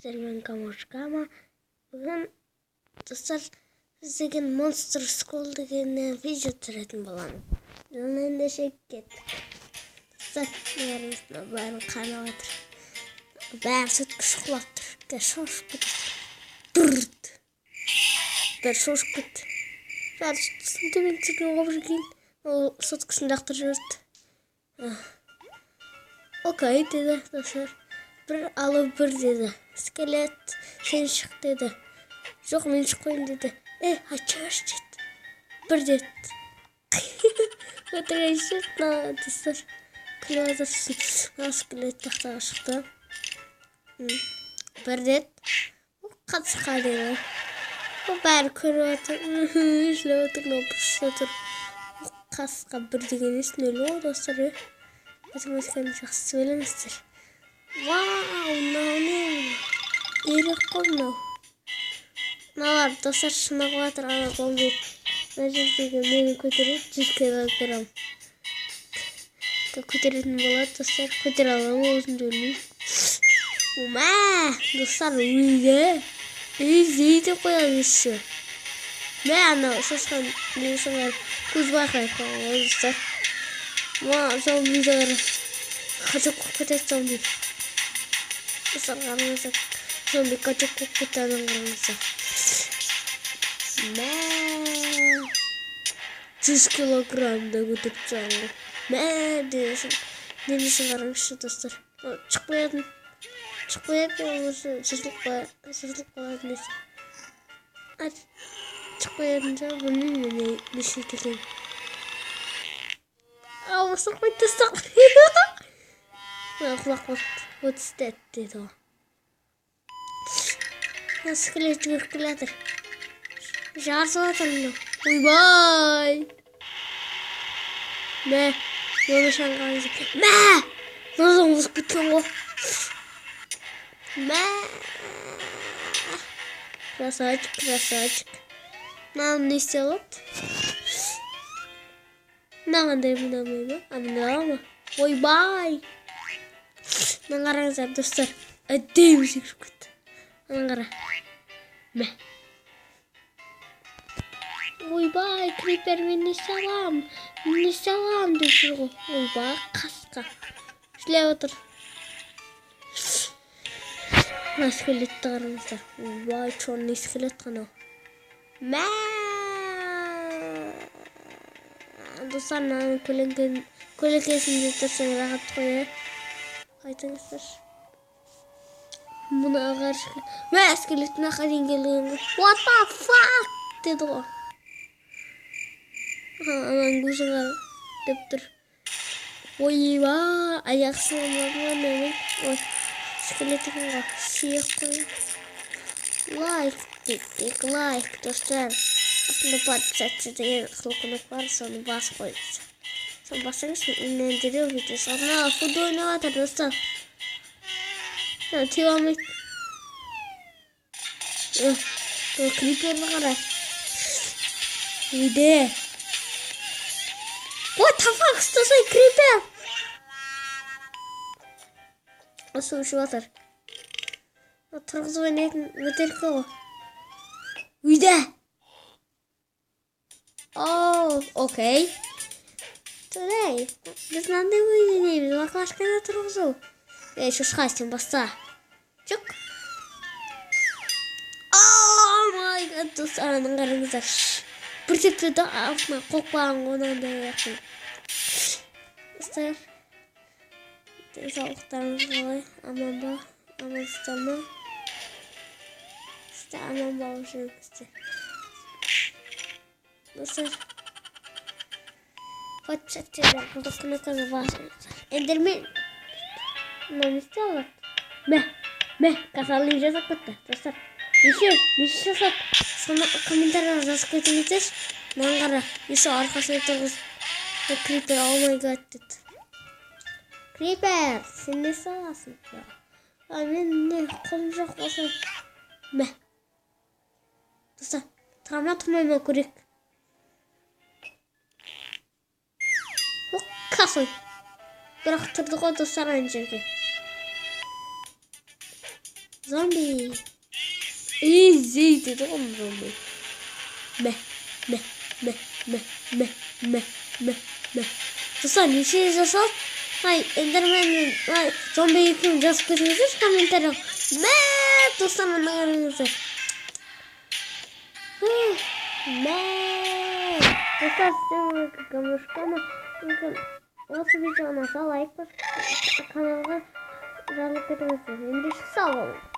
Мен Камушкама. Бүгін, достар, біз деген Monster School деген видео түсіретін боламыз. Ендеше кеттік. Достар, бәріміз бәрін қанап жатыр. Бәрі сөткіш құлап тұр. Шошып кетті. Дұрт. Бәрі шошып кетті. Бәрі соткасын төмен түсірген ғой бір кейін. Ол соткасын лақтырып жіберді. Окей, деді, достар. Бір алып бір деді. Скелет, сен шық деді. Жоқ, мен шықпаймын деді. Айтшы деді. Бір деді. Өтірік мына, достар. Күліп жатырсың. Мына скелет тақтаға шықты. Бір деді. Қатысқа деді. Бәрі көріп жатыр. Жылап отыр, мынау бұрышта тұр. Қасқа бір деген емес, нөл ғой, достар. Математиканы жақсы біліңіздер. Вау, мынау не? Үйрек қой мынау. Мыналар, достар, шынығып жатыр, ана зомби. Мына жердегі мені көтереді, 100 килограмм. Көтеретін болады, достар. Көтере аламын, өзім де білмеймін. Мә, достар, үйде. Үй деп қояды еще. Мә, анау шошқан несін қарап, көз байқай қойған, достар. Ма, зомбиді қара. Қашып қуып кетеді зомби. Достар, қараңыздар. Зомби қашып қуып кетті, ананы қараңыздар. Мә, 100 килограммда көтеріп тастаған ғой. Мә, денесін қараңызшы, достар. Шығып қоятын. Шығып қоятын, болмаса жыртылып қалатын несі. Шығып қоятын шығар, білмеймін мен не істейді екенін. Ауырсақ қойды, достар. Құлақ қойды. 30 деді ғой. Скелет жүгіріп келе жатыр. Жарысып жатыр мынау. Ойбай! Мә, мына шаңғаңыз. Мә! Мынадан озып кеткен ғой. Мә! Красавчик, красавчик. Мынаны не істей алады? Мына қандай, мына ма? А, мына ма? Ойбай! Мына қараңыздар, достар. Әдемі секіріп кетті. Мына қара. Мә. Ойбай, крипер, мен не істей аламын? Мен не істей аламын деп жүр ғой. Ойбай, қасқа. Жылап отыр. Мына скелетті қараңыздар. Ойбай, черный скелет қана. Мә! Достар, мынаның көлеңкесінде тұрсаң рахат қой, ә? Айтыңыздар. Мұны ағаш. Мә, скелет мына дейін келген ғой. What the fuck? Деді ғой. Ананың көзін қара деп тұр. Ойбай, аяқ сынғаны ма немен? Ой, скелет екен ғой. Сүйек қой. Лайк дейік, лайк, достар. Астында подписаться деген қызыл кнопка бар, соны басып қойыңыз. Соны бассаңыз, мен дереу видео саламын. Мына футбол ойнап жатыр, достар. Теуе алмайды. Криперді қара. Үйде. What the fuck, ұстасай, крипер! Су ішіп жатыр. Тұрғызып ойнайтын бөтелке ғой. Үйде! Оу, окей. Today, біз мынандай ойын ойнаймыз, баклажканы тұрғызу. Ей, шошқа, сен баста. Жоқ. Oh my god, достар, ананың қараңыздар. Бір тепті да артына қойып қойған ғой мынандай аяқпен. Достар, денсаулықтарыңыз қалай? Аман ба? Амансыздар ма? Сіздер аман болып жүріңіздер. Достар, подписаться қызыл кнопканы басыңыздар. Эндермен мынау не істей алады? Мә, мә, косалый жасап кетті, достар. Неше, неше жасады? Соны комментарияға жазып кетіңіздерші. Мынаны қара, еще арқасына тұрғызып. Крипер, oh my god деді. Крипер, сен не істей аласың? А, мен не, қолым жоқ болса. Мә. Достар, тұра ма, тұрмай ма көрейік. Косой. Бірақ тұрды ғой, достар, ана жерге. Зомби. Изи дейді ғой зомби. Мә, мә, мә, мә, мә, мә, мә, мә. Достар, неше жасалды? Ай, эндермен, ай, зомби екеуін жазып кетіңіздерші комментарий. Мә, достар, мына қараңыздар. Мә. Достар, сіздермен Гамушканы. Мүмкін осы видео ұнаса, лайк басып, каналға жазылып кетіңіздер. Ендеше, сау болыңыз.